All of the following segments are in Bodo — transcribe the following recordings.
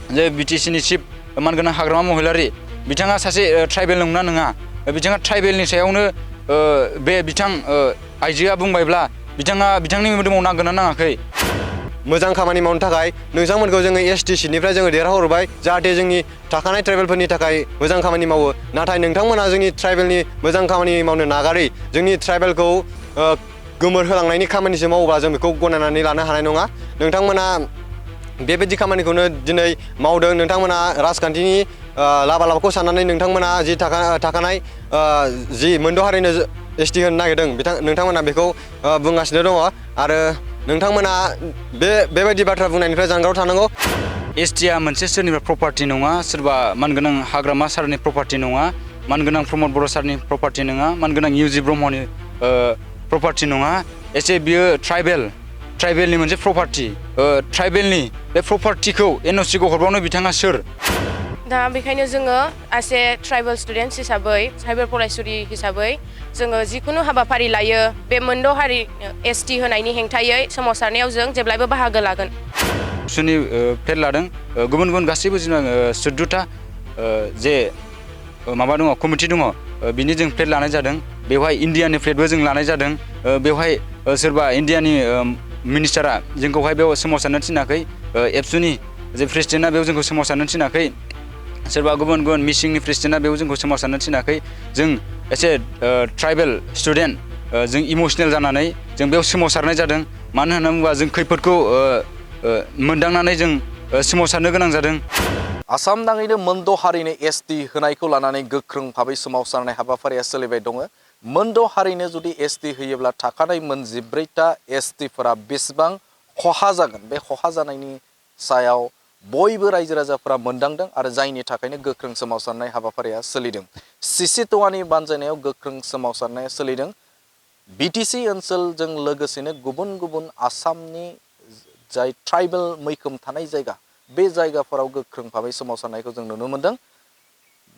जे BTC नि चिफ मानगोनां हाग्रामा महिलारि बिथाङा सासे ट्राइबेल नंगौना नङा बिथाङा ट्राइबेलनि सायावनो बे बिथां आइजोआ बुंबायब्ला बिथांनि मोदोमाव नांगोन ना नाङाखै मोजां खामानि मावनो थाखाय नोंथांमोनखौ जोङो ST सिटनिफ्राय जोङो देरहाहरबाय जाहाथे जोंनि थाखानाय ट्राइबेलफोरनि थाखाय मोजां खामानि मावो नाथाय नोंथांमोना जोंनि ट्राइबेलनि मोजां खामानि मावनो नागारै जोंनि ट्राइबेलखौ गोमोरहोलांनायनि खामानिसो मावोबा जों बेखौ गनायनानै लानो हानाय नङा नोंथांमोना बेबायदि खामानिखौनो दिनै मावदों नोंथांमोना राजखान्थिनि लाबा-लाबाखौ साननानै नोंथांमोना जि थाखानाय जि मोनद' हारिनो ST होनो नागिरदों नोंथांमोना बेखौ बुंगासिनो दङ आरो नोंथांमोना बेबायदि बाथ्रा बुंनायनिफ्राय जानगाराव थानांगौ ST आ मोनसे सोरनिबा प्रपार्टि नङा सोरबा मानगोनां हाग्रामा सारनि प्रपार्टि नङा मानगोनां प्रमद बर' सारनि प्रपार्टि नङा मानगोनां UG ब्रह्मनि प्रपार्टि नङा बियो ट्राइबेलनि मोनसे प्रपार्टि ट्राइबेलनि बे प्रपार्टिखौ NOC खौ हरबावनो बिथाङा सोर दा बेखायनो जोङो एसे ट्राइबेल स्टुडेन्टस हिसाबै ट्राइबेल फरायसुलि हिसाबै जोङो जिखुनु हाबाफारि लायो बे मोनद' हारि ST होनायनि हेंथायै सोमावसारनायाव जों जेब्लायबो बाहागो लागोन सुनि प्लेट लादों गुबुन गासैबो जोंना 14टा जे माबा दङ कमिटि दङ बिनि जों प्लेट लानाय जादों बेवहाय इन्डियानि प्लेटबो जों लानाय जादों बेवहाय सोरबा इन्डियानि मिनिस्टारा जोंखौहाय बेयाव सोमावसारनो थिनाखै एबसुनि जे प्रेसिडेन्टआ बेयाव जोंखौ सोमावसारनो थिनाखै सोरबा गुबुन मिसिंनि प्रेसिडेन्टआ बेयाव जोंखौ सोमावसारनो थिनाखै जों एसे ट्राइबेल स्टुडेन्ट जों इमोसनेल जानानै जों बेयाव सोमावसारनाय जादों मानो होनना बुङोबा जों खैफोदखौ मोनदांनानै जों सोमावसारनो गोनां जादों आसाम नाङैनो मोनद' हारिनो ST होनायखौ लानानै गोख्रों भाबै सोमावसारनाय हाबाफारिया सोलिबाय दङ मोनद' हारिनो जुदि ST होयोब्ला थाखानाय मोन 14टा STफोरा बेसेबां खहा जागोन बे खहा जानायनि सायाव बयबो रायजो राजाफोरा मोनदांदों आरो जायनि थाखायनो गोख्रों सोमावसारनाय हाबाफारिया सोलिदों सिसिट'वानि बानजायनायाव गोख्रों सोमावसारनाया सोलिदों BTC ओनसोलजों लोगोसेनो गुबुन आसामनि जाय ट्राइबेल मैखोम थानाय जायगा बे जायगाफोराव गोख्रों भाबै सोमावसारनायखौ जों नुनो मोनदों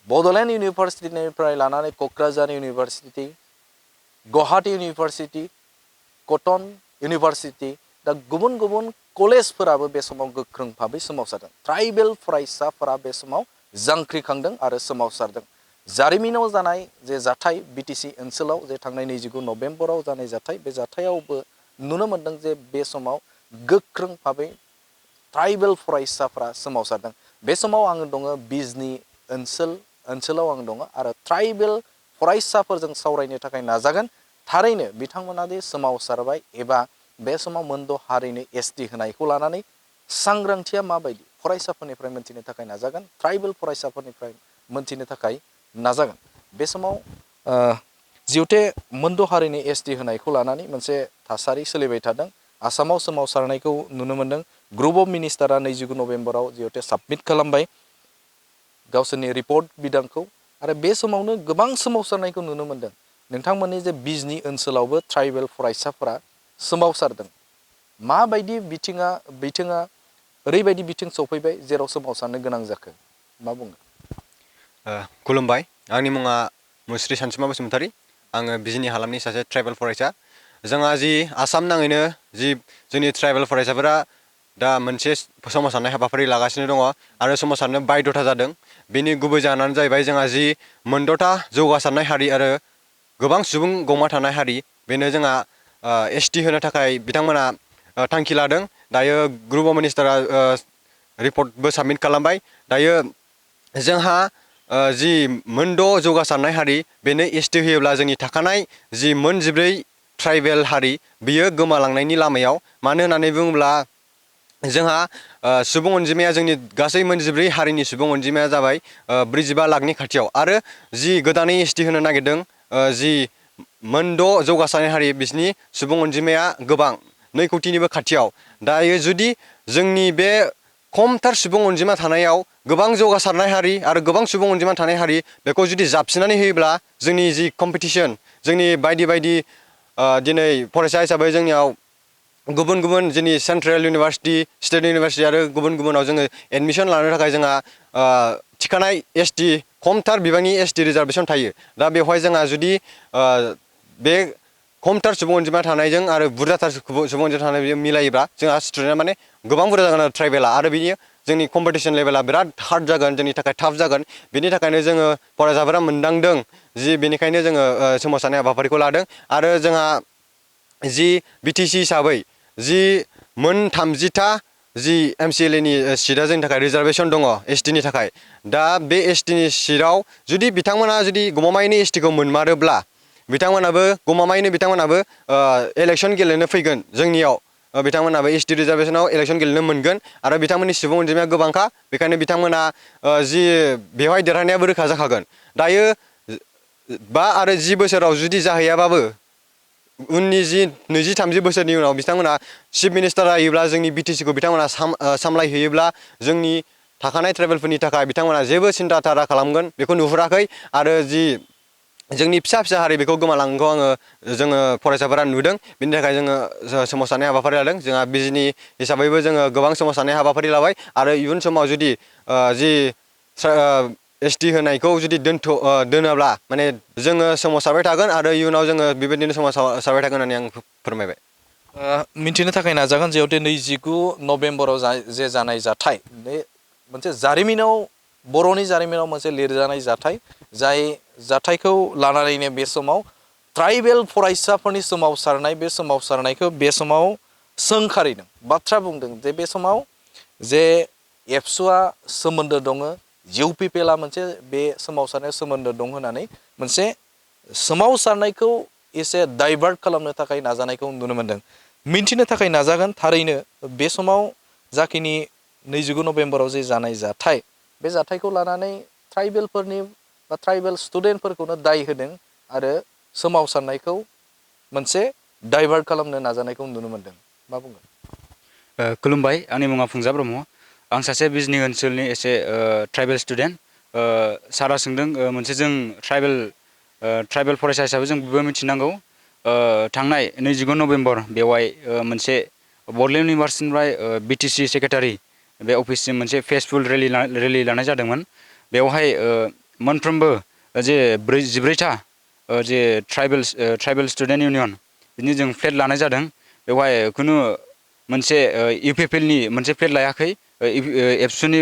बड'लेण्ड इउनिभारसिटिनिफ्राय लानानै Kokrajhar university Guwahati university cotton university दा गुबुन कलेजफोराबो बे समाव गोख्रों भाबै सोमावसारदों ट्राइबेल फरायसाफोरा बे समाव जांख्रिखांदों आरो सोमावसारदों जारिमिनाव जानाय जे जाथाय BTC ओनसोलाव जे थांनाय 29 नभेम्बराव जानाय जाथाय बे जाथायावबो नुनो मोनदों जे बे समाव गोख्रों भाबै ट्राइबेल फरायसाफोरा सोमावसारदों बे समाव आङो दङ बिजनि ओनसोलाव आं दङ आरो ट्राइबेल फरायसाफोरजों सावरायनो थाखाय नाजागोन थारैनो बिथांमोना दि सोमावसारबाय एबा बे समाव मोनद' हारिनो ST होनायखौ लानानै सांग्रांथिया माबायदि फरायसाफोरनिफ्राय मोनथिनो थाखाय नाजागोन ट्राइबेल फरायसाफोरनिफ्राय मोनथिनो थाखाय नाजागोन बे समाव जिहुते मोनद' हारिनि ST होनायखौ लानानै मोनसे थासारि सोलिबाय थादों आसामाव सोमावसारनायखौ नुनो मोनदों ग्रुप अफ मिनिस्टारा 29 नभेम्बराव जिहुते साबमिट खालामबाय गावसोरनि रिपर्ट बिदांखौ आरो बे समावनो गोबां सोमावसारनायखौ नुनो मोनदों नोंथांमोननि जे बिजनि ओनसोलावबो ट्राइबेल फरायसाफोरा सोमावसारदों माबायदि बिथिङा ओरैबायदि बिथिं सफैबाय जेराव सोमावसारनो गोनां जाखो मा बुङो खुलुमबाय आंनि मुङा मुस्रि सानसुमा बसुमतारी आङो बिजनि हालामनि सासे ट्राइबेल फरायसा जोंहा जि आसाम नाङैनो जि जोंनि ट्राइबेल फरायसाफोरा दा मोनसे सोमावसारनाय हाबाफारि लागासिनो दङ आरो सोमावसारनो बायध'था जादों बेनि गुबै जाहोनानो जाहैबाय जोंहा जि मोनद'था जौगासारनाय हारि आरो गोबां सुबुं गमा थानाय हारि बेनो जोंहा ST होनो थाखाय बिथांमोना थांखि लादों दायो ग्रुप अफ मिनिस्टारा रिपर्टबो साबमिट खालामबाय दायो जोंहा जि मोनद' जौगासारनाय हारि बेनो ST होयोब्ला जोंनि थाखानाय जि मोन 14 ट्राइबेल हारि बियो गोमालांनायनि लामायाव मानो होननानै बुङोब्ला जोंहा सुबुं अनजिमाया जोंनि गासै मोन 14 हारिनि सुबुं अनजिमाया जाबाय 45 लाखनि खाथियाव आरो जि गोदानै ST होनो नागिरदों जि मोनद' जौगासारनाय हारि बिसिनि सुबुं अनजिमाया गोबां 2 कौटिनिबो खाथियाव दायो जुदि जोंनि बे खमथार सुबुं अनजिमा थानायाव गोबां जौगासारनाय हारि आरो गोबां सुबुं अनजिमा थानाय हारि बेखौ जुदि जाबसिनानै होयोब्ला जोंनि जि कम्पिटिशन जोंनि बायदि दिनै फरायसा हिसाबै जोंनियाव गुबुन जोंनि सेन्ट्रेल इउनिभारसिटि स्टेट इउनिभारसिटि आरो गुबुनाव जोङो एडमिशन लानो थाखाय जोंहा थिखानाय ST खमथार बिबांनि ST रिजार्भेसन थायो दा बेवहाय जोंहा जुदि बे खमथार सुबुं अनजिमा थानायजों आरो बुरजाथार सुबुं अनजिमा थानाय मिलायोब्ला जोंहा स्टुडेन्टआ माने गोबां बुरजा जागोन आरो ट्राइबेला आरो बिनि जोंनि कम्पिटिशन लेभेला बिराद हार्ड जागोन जोंनि थाखाय टाफ जागोन बेनि थाखायनो जोङो फरायसाफोरा मोनदांदों जि बेनिखायनो जोङो सोमावसारनाय हाबाफारिखौ लादों आरो जोंहा जि बिटिसि हिसाबै जि मोन 30टा जि MCLA नि सिटआ जोंनि थाखाय रिजार्भेशन दङ ST नि थाखाय दा बे ST नि सिटआव जुदि बिथांमोना जुदि गमामायैनो ST खौ मोनमारोब्ला बिथांमोनाबो इलेक्शन गेलेनो फैगोन जोंनियाव बिथांमोनाबो ST रिजार्भेशनाव इलेक्शन गेलेनो मोनगोन आरो बिथांमोननि सुबुं अनजिमाया गोबांखा बेखायनो बिथांमोना जि बेवहाय देरहानायाबो रोखा जाखागोन दायो 5 आरो 10 बोसोराव जुदि जाहैयाबाबो उननि जि 20-30 बोसोरनि उनाव बिथांमोना चिफ मिनिस्टार जायोब्ला जोंनि BTC खौ बिथांमोना सामलायहैयोब्ला जोंनि थाखानाय ट्राइबेलफोरनि थाखाय बिथांमोना जेबो सिन्था धारा खालामगोन बेखौ नुहुराखै आरो जि जोंनि फिसा हारि बेखौ गोमालांगौ जोङो फरायसाफोरा नुदों बेनि थाखाय जोङो सोमावसारनाय हाबाफारि लादों जोंहा बिजिनि हिसाबैबो जोङो गोबां सोमावसारनाय हाबाफारि लाबाय आरो इयुन समाव जुदि जि ST होनायखौ जुदि दोनोब्ला माने जोङो सोमावसारबाय थागोन आरो इयुनाव जोङो बेबायदिनो सोमावसारबाय थागोन होननानै आं फोरमायबाय मिन्थिनो थाखाय नाजागोन जिहेतु 29 नभेम्बराव जे जानाय जाथाय बे मोनसे जारिमिनाव बर'नि जारिमिनाव मोनसे लिरजानाय जाथाय जाय जाथायखौ लानानैनो बे समाव ट्राइबेल फरायसाफोरनि सोमावसारनाय बे सोमावसारनायखौ बे समाव सोंखारिदों बाथ्रा बुंदों जे बे समाव जे एबसुआ सोमोन्दो दङ UPPLआ मोनसे बे सोमावसारनायाव सोमोन्दो दं होननानै मोनसे सोमावसारनायखौ एसे डाइभार्ट खालामनो थाखाय नाजानायखौ नुनो मोनदों मिन्थिनो थाखाय नाजागोन थारैनो बे समाव जाखिनि 29 नभेम्बराव जे जानाय जाथाय बे जाथायखौ लानानै ट्राइबेलफोरनि बा ट्राइबेल स्टुडेन्टफोरखौनो दाय होदों आरो सोमावसारनायखौ मोनसे डाइभार्ट खालामनो नाजानायखौ नुनो मोनदों मा बुंगोन खुलुमबाय आंनि मुङा फुंजा ब्रह्म आं सासे बिजनि ओनसोलनि एसे ट्राइबेल स्टुडेन्ट सारा सोंदों मोनसे जों ट्राइबेल फरायसा हिसाबै जों बयबो मिथिनांगौ थांनाय 29 नभेम्बर बेवहाय मोनसे बड'लेण्ड इउनिभार्सिटिनिफ्राय BTC सेक्रेटारि बे अफिससिम मोनसे फेसफुल रेलि लानाय जादोंमोन बेवहाय मोनफ्रोमबो जे 14टा जे ट्राइबेल स्टुडेन्ट इउनियन बिनि जों फ्लेट लानाय जादों बेवहाय खुनु मोनसे UPPLनि मोनसे फ्लेट लायाखै एबसुनि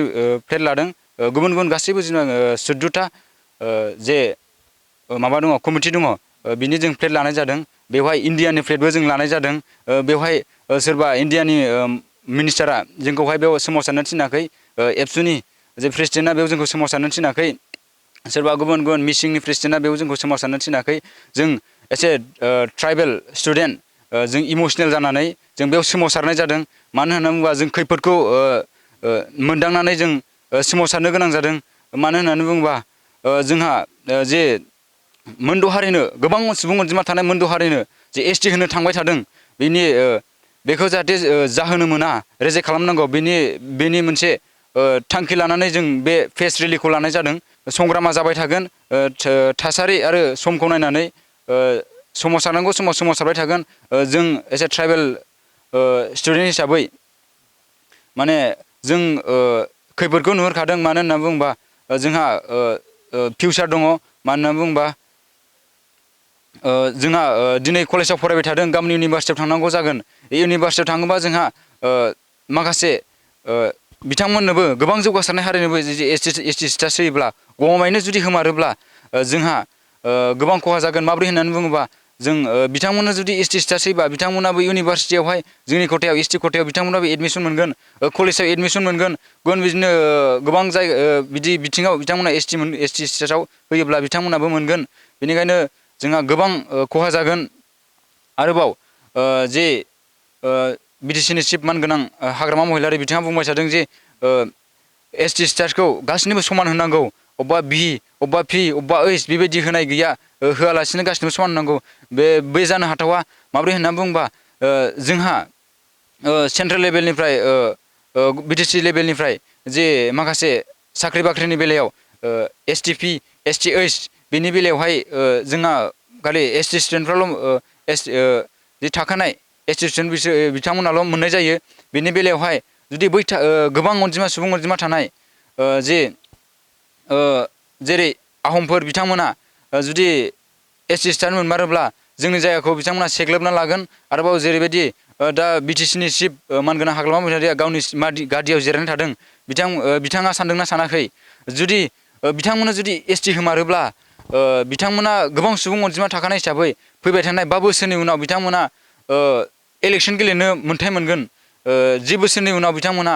फ्लेट लादों गुबुन गासैबो जों 14टा जे माबा दङ कमिटि दङ बिनि जों फ्लेट लानाय जादों बेवहाय इन्डियानि फ्लेटबो जों लानाय जादों बेवहाय सोरबा इन्डियानि मिनिस्टारा जोंखौहाय बेयाव सोमावसारनो थिनाखै एबसुनि जे प्रेसिडेन्टआ बेयाव जोंखौ सोमावसारनो थिनाखै सोरबा गुबुन मिसिंनि प्रेसिडेन्टआ बेयाव जोंखौ सोमावसारनो थिनाखै जों एसे ट्राइबेल स्टुडेन्ट जों इमसनेल जानानै जों बेयाव सोमावसारनाय जादों मानो होनना बुङोबा जों खैफोदखौ मोनदांनानै जों सोमावसारनो गोनां जादों मानो होननानै बुङोबा जोंहा जे मोनद' हारिनो गोबां सुबुं अनजिमा थानाय मोनद' हारिनो जे ST होनो थांबाय थादों बेनि बेखौ जाहाथे जाहोनो मोना रेजेक्ट खालामनांगौ बेनि मोनसे थांखि लानानै जों बे फेस रेलिखौ लानाय जादों संग्रामा जाबाय थागोन थासारि आरो समखौ नायनानै सोमावसारनांगौ समाव सोमावसारबाय थागोन जों एसे ट्राइबेल स्टुडेन्ट हिसाबै माने जों खैफोदखौ नुहुरखादों मानो होनना बुङोबा जोंहा फिउचार दङ मानो होनना बुङोबा जोंहा दिनै कलेजाव फरायबाय थादों गाबोन इउनिभार्सिटियाव थांनांगौ जागोन इउनिभार्सिटियाव थाङोबा जोंहा माखासे बिथांमोननोबो गोबां जौगासारनाय हारिनोबो ST स्टेटास होयोब्ला गमामायैनो जुदि होमारोब्ला जोंहा गोबां खहा जागोन माब्रै होननानै बुङोबा जों बिथांमोननो जुदि ST स्टेटास होयोबा बिथांमोनाबो इउनिभार्सिटियावहाय जोंनि खथायाव ST खथायाव बिथांमोनाबो एडमिसन मोनगोन कलेजाव एडमिसन मोनगोन गुबुन बिदिनो गोबां बिदि बिथिङाव बिथांमोना ST स्टेटासआव होयोब्ला बिथांमोनाबो मोनगोन बेनिखायनो जोंहा गोबां खहा जागोन आरोबाव जे BTC नि चिफ मानगोनां हाग्रामा महिलारि बिथाङा बुंबाय थादों जे ST स्टेटासखौ गासिनोबो समान होनांगौ अबेबा B अबेबा P अबेबा H बेबायदि होनाय गैया होआलासिनो गासिनोबो समान होनांगौ बे जानो हाथावा माब्रै होननानै बुङोबा जोंहा सेन्ट्रेल लेभेलनिफ्राय BTC लेभेलनिफ्राय जे माखासे साख्रि बाख्रिनि बेलायाव STP STH बेनि बेलायावहाय जोंहा खालि ST स्टुडेन्टफ्राल' जि थाखानाय ST स्टुडेन्ट बिथांमोनाल' मोननाय जायो बेनि बेलायावहाय जुदि बै गोबां सुबुं अनजिमा थानाय जे जेरै आहमफोर बिथांमोना जुदि ST स्टेटास मोनमारोब्ला जोंनि जायगाखौ बिथांमोना सेग्लोबना लागोन आरोबाव जेरैबायदि दा BTC नि चिफ मानगोनां हाग्रामा महिलारिया गावनि गादियाव जिरायनानै थादों बिथाङा सानदोंना सानाखै जुदि बिथांमोना जुदि एसटि होमारोब्ला बिथांमोना गोबां सुबुं अनजिमा थाखानाय हिसाबै फैबाय थानाय 5 बोसोरनि उनाव बिथांमोना इलेक्सन गेलेनो मोन्थाय मोनगोन 10 बोसोरनि उनाव बिथांमोना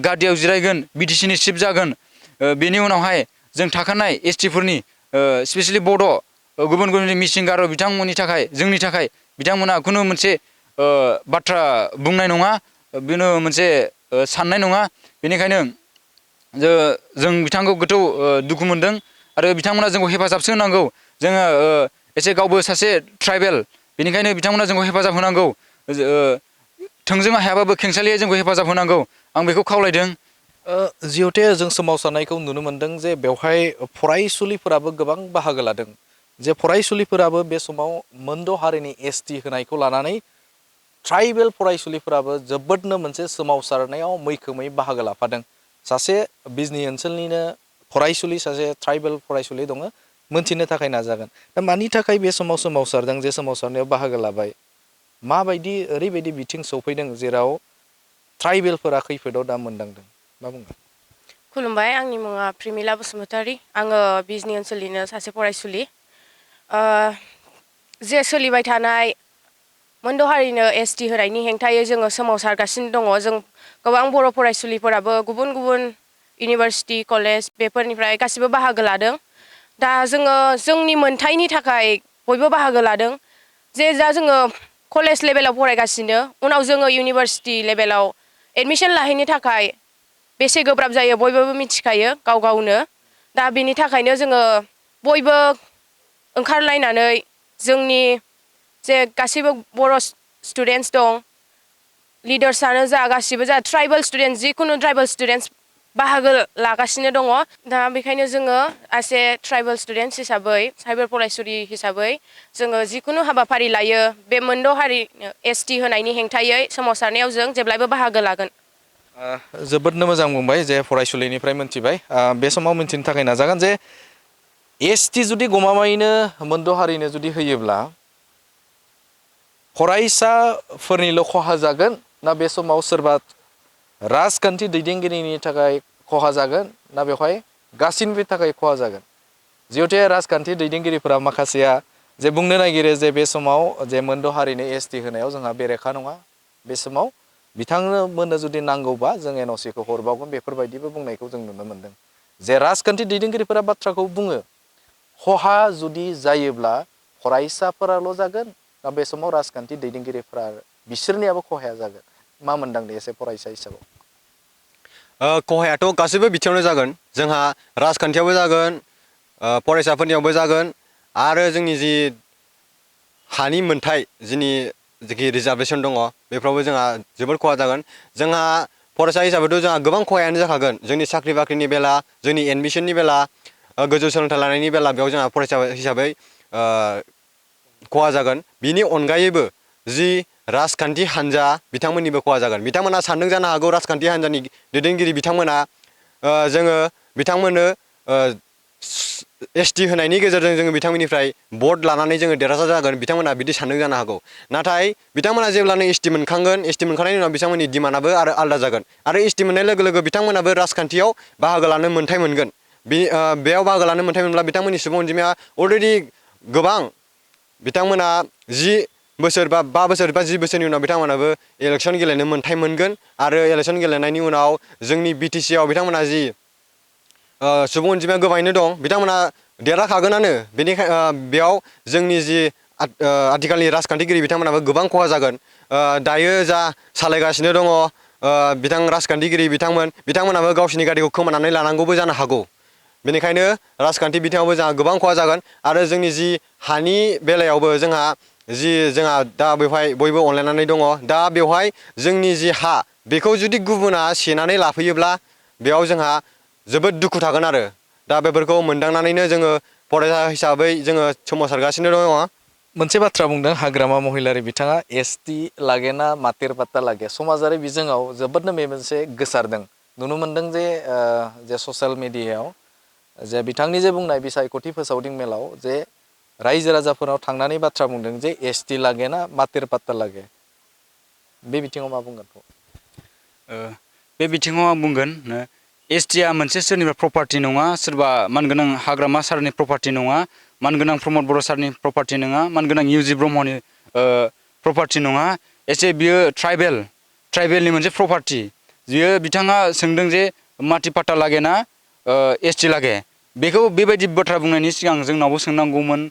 गादियाव जिरायगोन बिटिसिनि चिफ जागोन बेनि उनावहाय जों थाखानाय एसटिफोरनि स्पेसियेलि बड' गुबुन गुबुन मिसिं गार' बिथांमोननि थाखाय जोंनि थाखाय बिथांमोना खुनु मोनसे बाथ्रा बुंनाय नङा बेनो मोनसे साननाय नङा बेनिखायनो जों बिथांखौ गोथौ दुखु मोनदों आरो बिथांमोना जोंखौ हेफाजाबसो होनांगौ जोङो एसे गावबो सासे ट्राइबेल बेनिखायनो बिथांमोना जोंखौ हेफाजाब होनांगौ थोंजों हायाबाबो खेंसालियै जोंखौ हेफाजाब होनांगौ आं बेखौ खावलायदों जिहेते जों सोमावसारनायखौ नुनो मोनदों जे बेवहाय फरायसुलिफोराबो गोबां बाहागो लादों जे फरायसुलिफोराबो बे समाव मोनद' हारिनि एसटि होनायखौ लानानै ट्राइबेल फरायसुलिफोराबो जोबोदनो मोनसे सोमावसारनायाव मैखोमै बाहागो लाफादों सासे बिजनि ओनसोलनिनो फरायसुलि सासे ट्राइबेल फरायसुलि दङ मोनथिनो थाखाय नाजागोन दा मानि थाखाय बे समाव सोमावसारदों जे सोमावसारनायाव बाहागो लाबाय माबायदि ओरैबायदि बिथिं सौफैदों जेराव ट्राइबेलफोरा खैफोदाव दा मोनदांदों मा बुङो खुलुमबाय आंनि मुङा प्रिमिला बसुमतारी आङो बिजनि ओनसोलनिनो सासे फरायसुलि जे सोलिबाय थानाय मोनद' हारिनो एसटि होनायनि हेंथायै जोङो सोमावसारगासिनो दङ जों गोबां बर' फरायसुलिफोराबो गुबुन गुबुन इउनिभारसिटि कलेज बेफोरनिफ्राय गासिबो बाहागो लादों दा जोङो जोंनि मोनथायनि थाखाय बयबो बाहागो लादों जे दा जोङो कलेज लेभेलाव फरायगासिनो उनाव जोङो इउनिभारसिटि लेभेलाव एडमिसन लाहैनो थाखाय बेसे गोब्राब जायो बयबो मिथिखायो गाव गावनो दा बेनि थाखायनो जोङो बयबो ओंखारलायनानै जोंनि जे गासैबो बर' स्टुडेन्टस दं लिडार्सआनो जा गासिबो जा ट्राइबेल स्टुडेन्ट जिखुनु ट्राइबेल स्टुडेन्टस बाहागो लागासिनो दङ दा बेखायनो जोङो एस ए ट्राइबेल स्टुडेन्टस हिसाबै ट्राइबेल फरायसुलि हिसाबै जोङो जिखुनु हाबाफारि लायो बे मोनद' हारि एसटि होनायनि हेंथायै सोमावसारनायाव जों जेब्लायबो बाहागो लागोन जोबोदनो मोजां बुंबाय जे फरायसुलिनिफ्राय मोनथिबाय बे समाव मिन्थिनो थाखाय नाजागोन जे एसटि जुदि गमामायैनो मोनद' हारिनो जुदि होयोब्ला फरायसाफोरनिल' खहा जागोन ना बे समाव सोरबा राजखान्थि दैदेनगिरिनि थाखाय खहा जागोन ना बेवहाय गासैनिबो थाखाय खहा जागोन जिहेतु राजखान्थि दैदेनगिरिफोरा माखासेया जे बुंनो नागिरो जे बे समाव जे मोनद' हारिनो एसटि होनायाव जोंहा बेरेखा नङा बे समाव बिथांमोननो जुदि नांगौबा जों एनअसिखौ हरबावगोन बेफोरबायदिबो बुंनायखौ जों नुनो मोनदों जे राजखान्थि दैदेनगिरिफोरा बाथ्राखौ बुङो खहा जुदि जायोब्ला फरायसाफोराल' जागोन ना बे समाव राजखान्थि दैदेनगिरिफोरा बिसोरनियाबो खहाया जागोन मा मोनदांदों एसे फरायसा हिसाबै खहायाथ' गासैबो बिथिङावनो जागोन जोंहा राजखान्थियावबो जागोन फरायसाफोरनियावबो जागोन आरो जोंनि जि हानि मोन्थाय जोंनि जि रिजार्भेसन दङ बेफ्रावबो जोंहा जोबोद खहा जागोन जोंहा फरायसा हिसाबैथ' जोंहा गोबां खहायानो जाखागोन जोंनि साख्रि बाख्रिनि बेला जोंनि एडमिसननि बेला गोजौ सोलोंथाइ लानायनि बेला बेयाव जोंहा फरायसा हिसाबै खहा जागोन बिनि अनगायैबो जि राजखान्थि हान्जा बिथांमोननिबो खहा जागोन बिथांमोना सानदों जानो हागौ राजखान्थि हान्जानि दैदेनगिरि बिथांमोना जोङो बिथांमोननो एसटि होनायनि गेजेरजों जोङो बिथांमोननिफ्राय भट लानानै जोङो देरहासार जागोन बिथांमोना बिदि सानदों जानो हागौ नाथाय बिथांमोना जेब्लानो एसटि मोनखांगोन एसटि मोनखांनायनि उनाव बिथांमोननि डिमान्डआबो आरो आलादा जागोन आरो एसटि मोननाय लोगो लोगो बिथांमोनाबो राजखान्थियाव बाहागो लानो मोन्थाय मोनगोन बेयाव बाहागो लानो मोन्थाय मोनब्ला बिथांमोननि सुबुं अनजिमाया अलरेडि गोबां बिथांमोना 10 बोसोर बा 5 बोसोर बा 10 बोसोरनि उनाव बिथांमोनाबो इलेक्सन गेलेनो मोन्थाय मोनगोन आरो इलेक्सन गेलेनायनि उनाव जोंनि बिटिसिआव बिथांमोना जि सुबुं अनजिमाया गोबाङैनो दं बिथांमोना देरहाखागोनानो बेनिखायनो बेयाव जोंनि जि आथिखालनि राजखान्थिगिरि बिथांमोनाबो गोबां खहा जागोन दायो जा सालायगासिनो दङ बिथां राजखान्थिगिरि बिथांमोनाबो गावसिनि गारिखौ खोमानानै लानांगौबो जानो हागौ बेनिखायनो राजखान्थि बिथिङावबो जोंहा गोबां खहा जागोन आरो जोंनि जि हानि बेलायावबो जोंहा दा बेवहाय बयबो अनलायनानै दङ दा बेवहाय जोंनि जि हा बेखौ जुदि गुबुना सेनानै लाफैयोब्ला बेयाव जोंहा जोबोद दुखु थागोन आरो दा बेफोरखौ मोनदांनानैनो जोङो फरायसा हिसाबै जोङो सोमावसारगासिनो दङ मोनसे बाथ्रा बुंदों हाग्रामा महिलारि बिथाङा एसटि लागेना मातेर पात्ता लागे समाजारि बिजोङाव जोबोदनो बे मोनसे गोसारदों नुनो मोनदों जे ससियेल मिडियायाव जे बिथांनि जे बुंनाय बिसायख'थि फोसावदिं मेलाव जे रायजो राजाफोराव थांनानै बाथ्रा बुंदों जे एसटि लागेना मातेर पात्ता लागे बे बिथिङाव मा बुंगोन बे बिथिङाव आं बुंगोन एसटिआ मोनसे सोरनिबा प्रपार्टि नङा, सोरबा मानगोनां हाग्रामा सारनि प्रपार्टि नङा, मानगोनां प्रमद बर' सारनि प्रपार्टि नङा, मानगोनां इउजि ब्रह्मनि प्रपार्टि नङा। एसे बियो ट्राइबेलनि मोनसे प्रपार्टि। बियो बिथाङा सोंदों जे माटि पाट्टा लागे ना एसटि लागे। बेखौ बेबायदि बाथ्रा बुंनायनि सिगां जोंनावबो सोंनांगौमोन,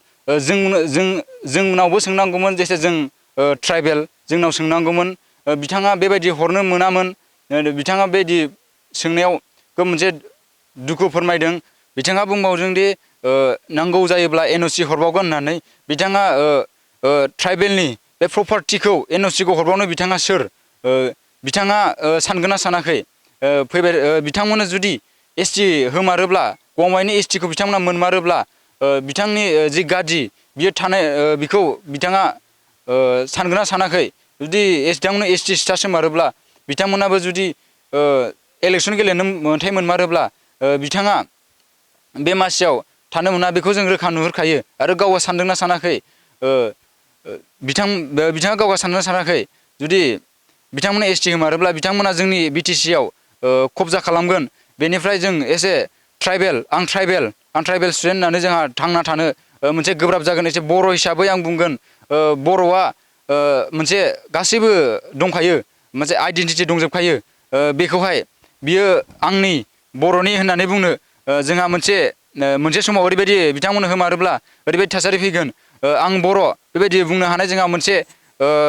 जोंनावबो सोंनांगौमोन जेसे जों ट्राइबेल जोंनाव सोंनांगौमोन। बिथाङा बेबायदि हरनो मोनामोन। बिथाङा बेबायदि सोंनायाव मोनसे दुखु फोरमायदों। बिथाङा बुंबावदों दि नांगौ जायोब्ला एनअसि हरबावगोन होननानै। बिथाङा ट्राइबेलनि बे प्रपार्टिखौ एनअसिखौ हरबावनो बिथाङा सोर? बिथाङा सानगोन ना सानाखै? फैबाय बिथांमोना जुदि एसटि होमारोब्ला, गमामायैनो एसटिखौ बिथांमोना मोनमारोब्ला बिथांनि जि गादि बियो थानाय बेखौ बिथाङा सानगोन ना सानाखै? जुदि बिथांमोना एसटि स्टेटास होमारोब्ला, बिथांमोनाबो जुदि इलेक्सन गेलेनो मोन्थाय मोनमारोब्ला बिथाङा बे मासियाव थानो मोना, बेखौ जों रोखा नुहुरखायो। आरो गावआ सानदोंना सानाखै? बिथाङा गावआ सानदोंना सानाखै? जुदि बिथांमोना एसटि होमारोब्ला बिथांमोना जोंनि बिटिसिआव कब्जा खालामगोन। बेनिफ्राय जों एसे आं ट्राइबेल स्टुडेन्ट होननानै जोंहा थांना थानो मोनसे गोब्राब जागोन। एसे बर' हिसाबै आं बुंगोन, बर'आ मोनसे गासैबो दंखायो, मोनसे आइडेन्टिटि दंजोबखायो। बेखौहाय बियो आंनि बर'नि होननानै बुंनो जोंहा मोनसे समाव ओरैबायदि बिथांमोननो होमारोब्ला ओरैबायदि थासारि फैगोन, आं बर' बेबायदि बुंनो हानाय जोंहा मोनसे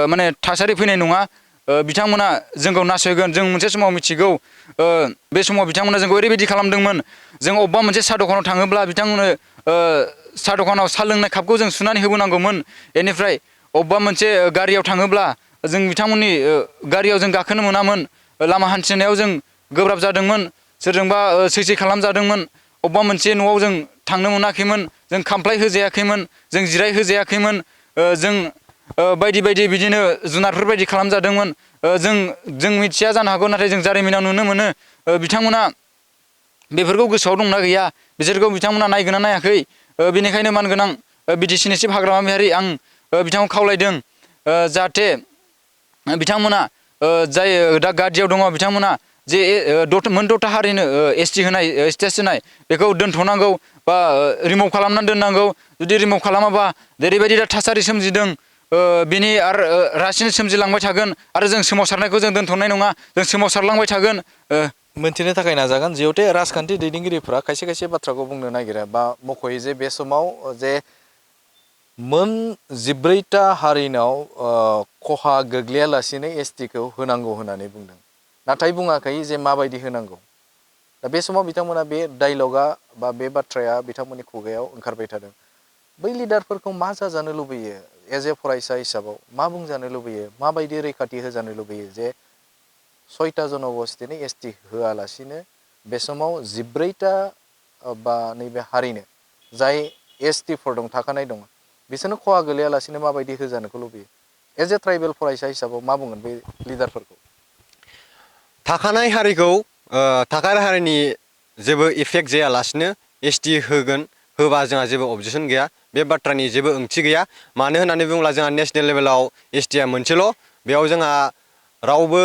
माने थासारि फैनाय नङा। बिथांमोना जोंखौ नासयगोन। जों मोनसे समाव मिथिगौ, बे समाव बिथांमोना जोंखौ ओरैबायदि खालामदोंमोन। जों अबेबा मोनसे साहा दखानाव थाङोब्ला बिथांमोननो साहा दखानाव साहा लोंनाय कापखौ जों सुनानै होबोनांगौमोन। बेनिफ्राय अबेबा मोनसे गारियाव थाङोब्ला जों बिथांमोननि गारियाव जों गाखोनो मोनामोन। लामा हान्थिनायाव जों गोब्राब जादोंमोन। सोरजोंबा सैसै खालामजादोंमोन। अबेबा मोनसे न'आव जों थांनो मोनाखैमोन। जों खामफ्लाय होजायाखैमोन। जों जिराय होजायाखैमोन। जों बायदि बायदि बिदिनो जुनारफोर बायदि खालामजादोंमोन। जों मिथिया जानो हागौ, नाथाय जों जारिमिनाव नुनो मोनो। बिथांमोना बेफोरखौ गोसोआव दंना गैया, बिसोरखौ बिथांमोना नायगोना नायाखै। बेनिखायनो मानगोनां बिटिसिनि चिफ हाग्रामायारि आं बिथांखौ खावलायदों, जाहाथे बिथांमोना जाय दा गादियाव दङ बिथांमोना जे मोन द'था हारिनो एसटि होनाय स्टेटास होनाय बेखौ दोनथ'नांगौ बा रिमुभ खालामनानै दोननांगौ। जुदि रिमुभ खालामाबा जेरैबायदि दा थासारि सोमजिदों, बिनि आरो रासिन सोमजिलांबाय थागोन। आरो जों सोमावसारनायखौ जों दोनथ'नाय नङा। जों सोमावसारलांबाय थागोन। मोनथिनो थाखाय नाजागोन, जिहेथु राजखान्थि दैदेनगिरिफ्रा खायसे खायसे बाथ्राखौ बुंनो नागिरा बा मख'यो जे बे समाव जे मोन 14टा हारिनाव खहा गोग्लैयालासिनो एसटिखौ होनांगौ होननानै बुंदों, नाथाय बुङाखै जे माबायदि होनांगौ। दा बे समाव बिथांमोना बे डायलगा बा बे बाथ्राया बिथांमोननि खुगायाव ओंखारबाय थादों। बै लिडारफोरखौ मा जाजानो लुबैयो? एज ए फरायसा हिसाबाव मा बुंजानो लुबैयो? माबायदि रैखाथि होजानो लुबैयो जे 6टा जन'गस्थिनि एसटि होआलासिनो बे समाव 14टा बा नैबे हारिनो जाय एसटिफोर दं, थाखानाय दं, बिसोरनो खहा गोलैयालासिनो माबायदि होजानोखौ लुबैयो? एज ए ट्राइबेल फरायसा हिसाबाव मा बुंगोन बे लिडारफोरखौ? थाखानाय हारिखौ थाखानाय हारिनि जेबो इफेक्ट जायालासिनो एसटि होबा जोंहा जेबो अबजेक्सन गैया। बे बाथ्रानि जेबो ओंथि गैया। मानो होननानै बुङोब्ला जोंहा नेसनेल लेभेलाव एसटिआ मोनसेल'। बेयाव जोंहा रावबो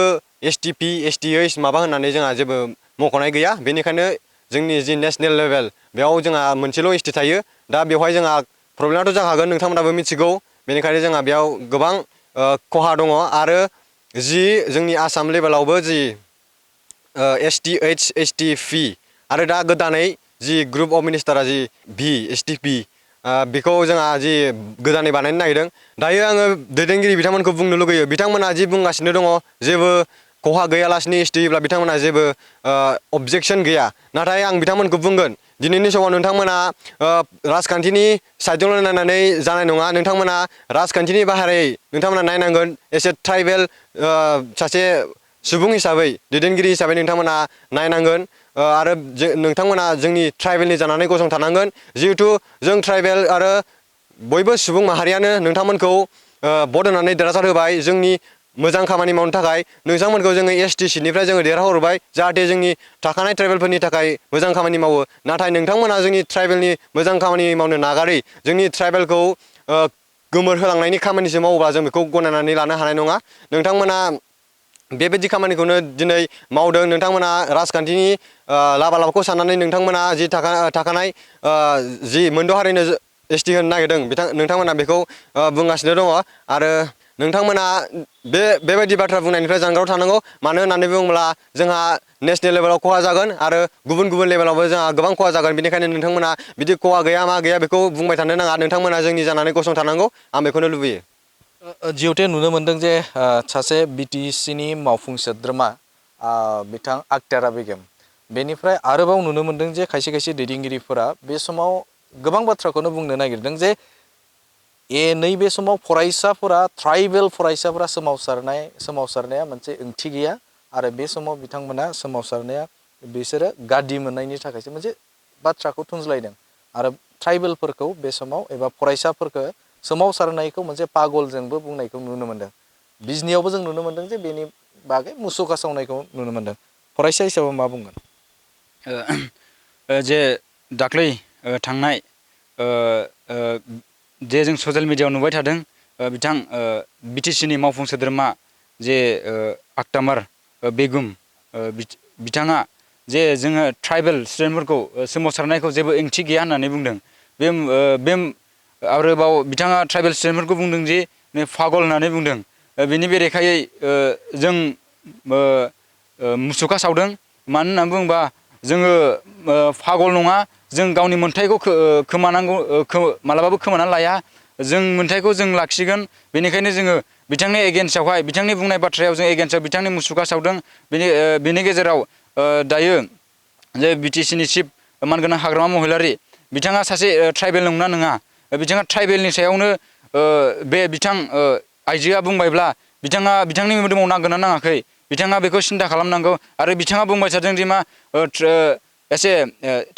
एसटिपि एसटिओइस माबा होननानै जोंहा जेबो मख'नाय गैया। बेनिखायनो जोंनि जि नेसनेल लेभेल बेयाव जोंहा मोनसेल' एसटि थायो। दा बेवहाय जोंहा प्रब्लेमाथ' जाखागोन, नोंथांमोनाबो मिथिगौ। बेनिखायनो जोंहा बेयाव गोबां खहा दङ। आरो जि जोंनि आसाम लेभेलावबो जि एसटिएइच एसटिपि आरो दा गोदानै जि ग्रुप अफ मिनिस्टारा जि एसटिपि बेखौ जोंहा जि गोदानै बानायनो नागिरदों। दायो आङो दैदेनगिरि बिथांमोनखौ बुंनो लुगैयो, बिथांमोना जि बुंगासिनो दङ जेबो खहा गैयालासिनो एसटि होयोब्ला बिथांमोना जेबो अबजेक्सन गैया। नाथाय आं बिथांमोनखौ बुंगोन, दिनैनि समाव नोंथांमोना राजखान्थिनि साइडजोंल' नायनानै जानाय नङा। नोंथांमोना राजखान्थिनि बाहेरै नोंथांमोना नायनांगोन। एसे ट्राइबेल सासे सुबुं हिसाबै, दैदेनगिरि हिसाबै नोंथांमोना नायनांगोन। आरो नोंथांमोना जोंनि ट्राइबेलनि जानानै गसंथानांगोन। जिहेथु जों ट्राइबेल आरो बयबो सुबुं माहारियानो नोंथांमोनखौ भट होनानै देरहासार होबाय जोंनि मोजां खामानि मावनो थाखाय। नोंथांमोनखौ जोङो एसटि सिटनिफ्राय जोङो देरहाहरबाय, जाहाथे जोंनि थाखानाय ट्राइबेलफोरनि थाखाय मोजां खामानि मावो। नाथाय नोंथांमोना जोंनि ट्राइबेलनि मोजां खामानि मावनो नागारै जोंनि ट्राइबेलखौ गोमोरहोलांनायनि खामानिसो मावोब्ला जों बेखौ गनायनानै लानो हानाय नङा। नोंथांमोना बेबायदि खामानिखौनो दिनै मावदों नोंथांमोना राजखान्थिनि लाबा लाबाखौ साननानै नोंथांमोना जि थाखानाय जि मोनद' हारिनो एसटि होनो नागिरदों नोंथांमोना बेखौ बुंगासिनो दङ आरो नोंथांमोना बेबायदि बाथ्रा बुंनायनिफ्राय जानगाराव थानांगौ मानो होननानै बुङोब्ला जोंहा नेशनेल लेभेलाव खहा जागोन आरो गुबुन लेभेलावबो जोंहा गोबां खहा जागोन बेनिखायनो नोंथांमोना बिदि खहा गैया मा गैया बेखौ बुंबाय थानो नाङा नोंथांमोना जोंनि जानानै गसंथानांगौ आं बेखौनो लुबैयो जिहेतु नुनो मोनदों जे सासे बिटिसिनि मावफुं सोद्रोमा बिथां आक्तारा बेगम बेनिफ्राय आरोबाव नुनो मोनदों जे खायसे खायसे दैदेनगिरिफोरा बे समाव गोबां बाथ्राखौनो बुंनो नागिरदों जे नैबे समाव फरायसाफोरा ट्राइबेल फरायसाफोरा सोमावसारनाया मोनसे ओंथि गैया आरो बे समाव बिथांमोना सोमावसारनाया बिसोरो गादि मोननायनि थाखायसो मोनसे बाथ्राखौ थुनज्लायदों आरो ट्राइबेलफोरखौ बे समाव एबा फरायसाफोरखौ सोमावसारनायखौ मोनसे पागलजोंबो बुंनायखौ नुनो मोनदों बिजनियावबो जों नुनो मोनदों जे बेनि बागै मुसुखा सावनायखौ नुनो मोनदों फरायसा हिसाबै मा बुंगोन जे दाख्लै थांनाय जे जों ससियेल मिडियायाव नुबाय थादों बिथां बिटिसिनि मावफुं सोद्रोमा जे आक्तार बेगम बिथाङा जे जोङो ट्राइबेल स्टुडेन्टफोरखौ सोमावसारनायखौ जेबो ओंथि गैया होननानै बुंदों बे आरोबाव बिथाङा ट्राइबेल स्टुडेन्टफोरखौ बुंदों जे पागल होननानै बुंदों बेनि बेरेखायै जों मुसुखा सावदों मानो होननानै बुङोबा जोङो पागल नङा जों गावनि मोन्थायखौ खोमानांगौ मालाबाबो खोमानानै लाया जों मोन्थायखौ जों लाखिगोन बेनिखायनो जोङो बिथांनि एगेन्स्टआवहाय बिथांनि बुंनाय बाथ्रायाव जों एगेन्स्टआव बिथांनि मुसुखा सावदों बेनि गेजेराव दायो जे बिटिसिनि चिफ मानगोनां हाग्रामा महिलारि बिथाङा सासे ट्राइबेल नंगौना नङा बिथाङा ट्राइबेलनि सायावनो बे बिथां आइजोआ बुंबायब्ला बिथांनि मोदोमाव नांगोना नाङाखै बिथाङा बेखौ सिन्था खालामनांगौ आरो बिथाङा बुंबाय थादों दि मा एसे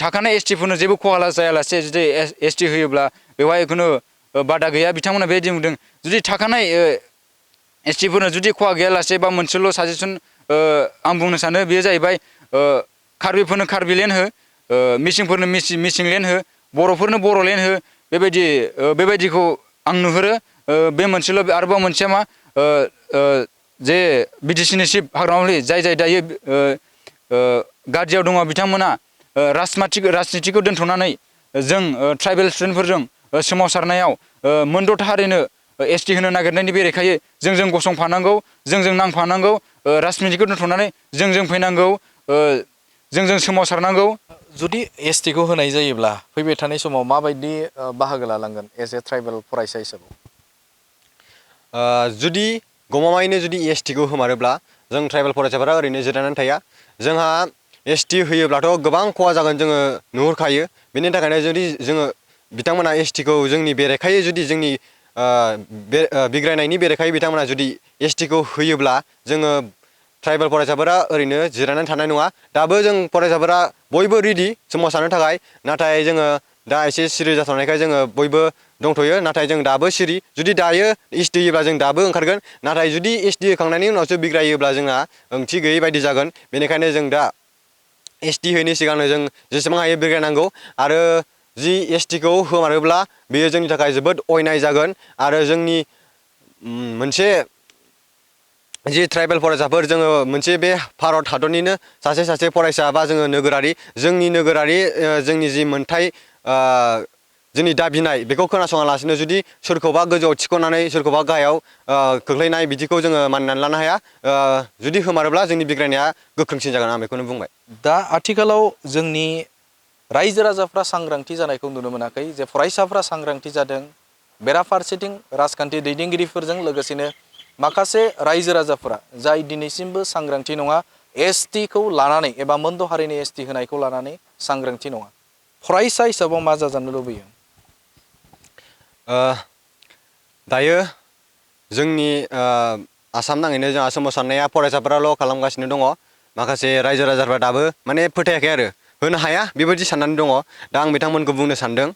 थाखानाय एसटिफोरनो जेबो खहा जायालासे जुदि एसटि होयोब्ला बेवहाय खुनु बादा गैया बिथांमोना बेबायदि बुंदों जुदि थाखानाय एसटिफोरनो जुदि खहा गैयालासे बा मोनसेल' साजेसन आं बुंनो सानो बेयो जाहैबाय कार्बिफोरनो कार्बिलेण्ड हो मिसिंफोरनो मिसिंलेण्ड हो बर'फोरनो बर'लेण्ड हो बेबायदिखौ आं नुहुरो बे मोनसेल' आरोबाव मोनसेया मा जे बिटिसिनि चिफ हाग्रामानि जाय दायो गादियाव दङ बिथांमोना राजनितिखौ दोनथ'नानै जों ट्राइबेल स्टुडेन्टफोरजों सोमावसारनायाव मोनद' हारिनो एसटि होनो नागिरनायनि बेरेखायै जों गसंफानांगौ जों नांफानांगौ राजनितिखौ दोनथ'नानै जों फैनांगौ जों सोमावसारनांगौ जुदि एसटिखौ होनाय जायोब्ला फैबाय थानाय समाव माबायदि बाहागो लालांगोन एज ए ट्राइबेल फरायसा हिसाबै जुदि गमामायैनो जुदि एसटिखौ होमारोब्ला जों ट्राइबेल फरायसाफोरा ओरैनो जिरायनानै थाया जोंहा एसटि होयोब्लाथ' गोबां खहा जागोन जोङो नुहुरखायो बेनि थाखायनो जुदि जोङो बिथांमोना एसटिखौ जोंनि बेरेखायै जुदि जोंनि बिग्रायनायनि बेरेखायै बिथांमोना जुदि एसटिखौ होयोब्ला जोङो ट्राइबेल फरायसाफोरा ओरैनो जिरायनानै थानाय नङा दाबो जों फरायसाफोरा बयबो रेडि सोमावसारनो थाखाय नाथाय जोङो दा एसे सिरि जाथ'नायखाय जोङो बयबो दंथ'यो नाथाय जों दाबो सिरि जुदि दायो एसटि होयोब्ला जों दाबो ओंखारगोन नाथाय जुदि एसटि होखांनायनि उनावसो बिग्रायोब्ला जोंहा ओंथि गैयै बायदि जागोन बेनिखायनो जों दा एसटि होयैनि सिगांनो जों जेसेबां हायो बिग्रायनांगौ आरो जि एसटिखौ होमारोब्ला बेयो जोंनि थाखाय जोबोद अयनाय जागोन आरो जोंनि मोनसे जि ट्राइबेल फरायसाफोर जोङो मोनसे बे भारत हादरनिनो सासे फरायसा बा जोङो नोगोरारि जोंनि नोगोरारि जोंनि जि मोनथाय जोंनि दाबिनाय बेखौ खोनासङालासिनो जुदि सोरखौबा गोजौआव थिखोनानै सोरखौबा गाहायाव खोख्लैनाय बिदिखौ जोङो मानिनानै लानो हाया जुदि होमारोब्ला जोंनि बिग्रायनाया गोख्रोंसिन जागोन आं बेखौनो बुंबाय दा आथिखालाव जोंनि रायजो राजाफ्रा सांग्रांथि जानायखौ नुनो मोनाखै जे फरायसाफ्रा सांग्रांथि जादों बेराफारसेथिं राजखान्थि दैदेनगिरिफोरजों लोगोसेनो माखासे रायजो राजाफोरा जाय दिनैसिमबो सांग्रांथि नङा एसटिखौ लानानै एबा मोनद' हारिनि एसटि होनायखौ लानानै सांग्रांथि नङा फरायसा हिसाबाव मा जाजानो लुबैयो दायो जोंनि आसाम नाङैनो जोंहा सोमावसारनाया फरायसाफोराल' खालामगासिनो दङ माखासे रायजो राजाफ्रा दाबो माने फोथायाखै आरो होनो हाया बेबायदि साननानै दङ दा आं बिथांमोनखौ बुंनो सानदों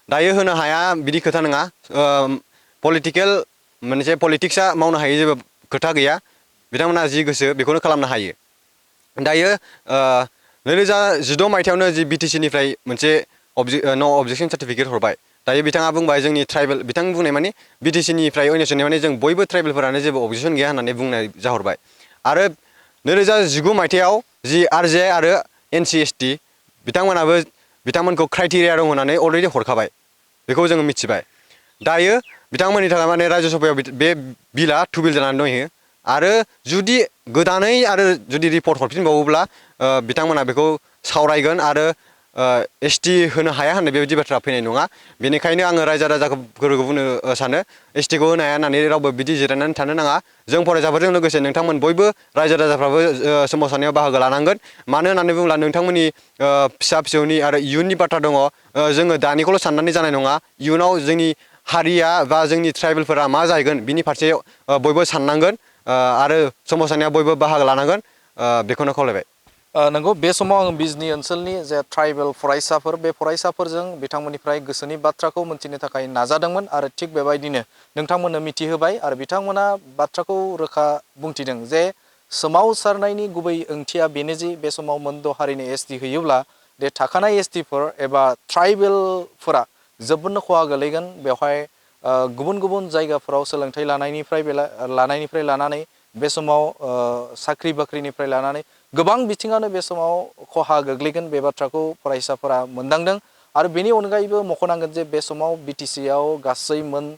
दायो होनो हाया बिदि खोथा नङा पलिटिकेल मोनसे पलिटिक्सआ मावनो हायै जेबो खोथा गैया बिथांमोना जि गोसो बेखौनो खालामनो हायो दायो 2016 मायथाइयावनो जि बिटिसिनिफ्राय मोनसे न' अबजेक्सन सार्टिफिकेट हरबाय दायो बिथाङा बुंबाय जोंनि ट्राइबेल बिथां बुंनाय माने बिटिसिनिफ्राय अयनेसननि माने जों बयबो ट्राइबेलफोरानो जेबो अबजेक्सन गैया होननानै बुंनाय जाहरबाय आरो 2019 मायथाइयाव जि आरजे आरो NCST बिथांमोनखौ क्राइटेरिया दं होननानै अलरेडि हरखाबाय बेखौ जोङो मिथिबाय दायो बिथांमोननि थाखाय माने रायजो सभायाव बे बिला टुबिल जानानै दंहैयो आरो जुदि गोदानै आरो जुदि रिपर्ट हरफिनबावोब्ला बिथांमोना बेखौ सावरायगोन आरो ST होनो हाया होननाय बेबायदि बाथ्रा फैनाय नङा बेनिखायनो आङो रायजो राजाफोरखौ बुंनो सानो ST खौ होनो हाया होननानै रावबो बिदि जिरायनानै थानो नाङा जों फरायसाफोरजों लोगोसे नोंथांमोन बयबो रायजो राजाफ्राबो सोमावसारनायाव बाहागो लानांगोन मानो होननानै बुङोब्ला नोंथांमोननि फिसा फिसौनि आरो इयुननि बाथ्रा दङ जोङो दानिखौल' साननानै जानाय नङा इयुनाव जोंनि हारिया बा जोंनि ट्राइबेलफोरा मा जाहैगोन बिनि फारसे बयबो साननांगोन आरो सोमावसारनायाव बयबो बाहागो लानांगोन बेखौनो खावलायबाय नंगौ बे समाव आं बिजनि ओनसोलनि जे ट्राइबेल फरायसाफोर बे फरायसाफोरजों बिथांमोननिफ्राय गोसोनि बाथ्राखौ मोनथिनो थाखाय नाजादोंमोन आरो थिग बेबायदिनो नोंथांमोननो मिथिहोबाय आरो बिथांमोना बाथ्राखौ रोखा बुंथिदों जे सोमावसारनायनि गुबै ओंथिया बेनो जि बे समाव मोनद' हारिनि ST होयोब्ला बे थाखानाय STफोर एबा ट्राइबेलफोरा जोबोरनो खहा गोलैगोन बेवहाय गुबुन गुबुन जायगाफोराव सोलोंथाइ लानायनिफ्राय लानानै बे समाव साख्रि बाख्रिनिफ्राय लानानै गोबां बिथिङानो बे समाव खहा गोग्लैगोन बे बाथ्राखौ फरायसाफोरा मोनदांदों आरो बेनि अनगायैबो मख'नांगोन जे बे समाव BTC आव गासै मोन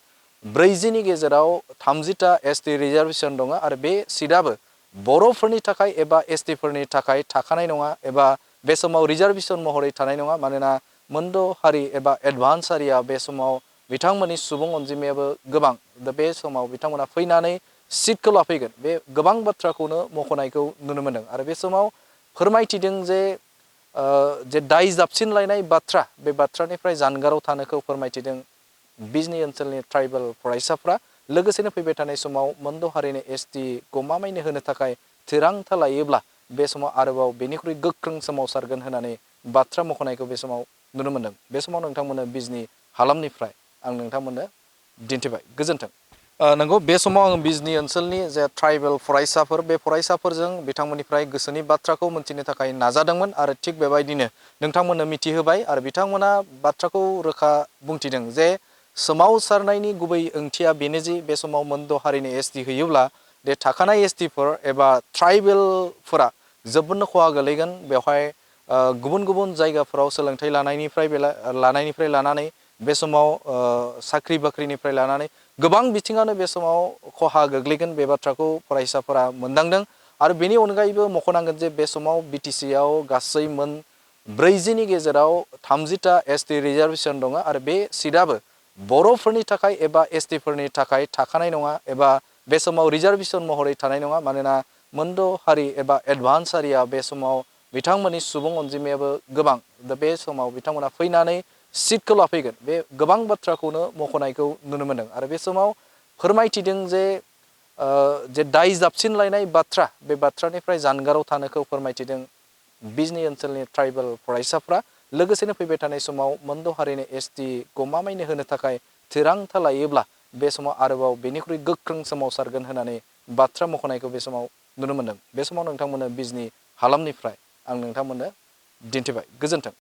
40नि गेजेराव 30टा ST रिजार्भेसन दङ आरो बे सिटआबो बर'फोरनि थाखाय एबा STफोरनि थाखाय थाखानाय नङा एबा बे समाव रिजार्भेसन महरै थानाय नङा मानोना मोनद' हारि एबा एडभान्स हारिया बे समाव बिथांमोननि सुबुं अनजिमायाबो गोबां दा बे समाव बिथांमोना फैनानै सिटखौ लाफैगोन बे गोबां बाथ्राखौनो मख'नायखौ नुनो मोनदों आरो बे समाव फोरमायथिदों जे दाय जाबसिनलायनाय बाथ्रा बे बाथ्रानिफ्राय जानगाराव थानोखौ फोरमायथिदों बिजनि ओनसोलनि ट्राइबेल फरायसाफ्रा लोगोसेनो फैबाय थानाय समाव मोनद' हारिनि ST गमामायैनो होनो थाखाय थिरांथा लायोब्ला बे समाव आरोबाव बेनिख्रुइ गोख्रों सोमावसारगोन होननानै बाथ्रा मख'नायखौ बे समाव नुनो मोनदों बे समाव नोंथांमोननो बिजनि हालामनिफ्राय आं नोंथांमोननो दिन्थिबाय गोजोन्थों नंगौ बे समाव आं बिजनि ओनसोलनि जे ट्राइबेल फरायसाफोर बे फरायसाफोरजों बिथांमोननिफ्राय गोसोनि बाथ्राखौ मोनथिनो थाखाय नाजादोंमोन आरो थिग बेबायदिनो नोंथांमोननो मिथिहोबाय आरो बिथांमोना बाथ्राखौ रोखा बुंथिदों जे सोमावसारनायनि गुबै ओंथिया बेनो जि बे समाव मोनद' हारिनि ST होयोब्ला बे थाखानाय STफोर एबा ट्राइबेलफोरा जोबोरनो खहा गोलैगोन बेवहाय गुबुन गुबुन जायगाफोराव सोलोंथाइ लानायनिफ्राय लानानै बे समाव साख्रि बाख्रिनिफ्राय लानानै गोबां बिथिङानो बे समाव खहा गोग्लैगोन बे बाथ्राखौ फरायसाफोरा मोनदांदों आरो बेनि अनगायैबो मख'नांगोन जे बे समाव BTC आव गासै मोन 40नि गेजेराव 30टा ST रिजार्भेसन दङ आरो बे सिटआबो बर'फोरनि थाखाय एबा STफोरनि थाखाय थाखानाय नङा एबा बे समाव रिजार्भेसन महरै थानाय नङा मानोना मोनद' हारि एबा एडभान्स हारिया बे समाव बिथांमोननि सुबुं अनजिमायाबो गोबां दा बे समाव बिथांमोना फैनानै सिटखौ लाफैगोन बे गोबां बाथ्राखौनो मख'नायखौ नुनो मोनदों आरो बे समाव फोरमायथिदों जे दाय जाबसिनलायनाय बाथ्रा बे बाथ्रानिफ्राय जानगाराव थानोखौ फोरमायथिदों बिजनि ओनसोलनि ट्राइबेल फरायसाफ्रा लोगोसेनो फैबाय थानाय समाव मोनद' हारिनि ST गमामायैनो होनो थाखाय थिरांथा लायोब्ला बे समाव आरोबाव बेनिख्रुइ गोख्रों सोमावसारगोन होननानै बाथ्रा मख'नायखौ बे समाव नुनो मोनदों बे समाव नोंथांमोननो बिजनि हालामनिफ्राय आं नोंथांमोननो दिन्थिबाय गोजोन्थों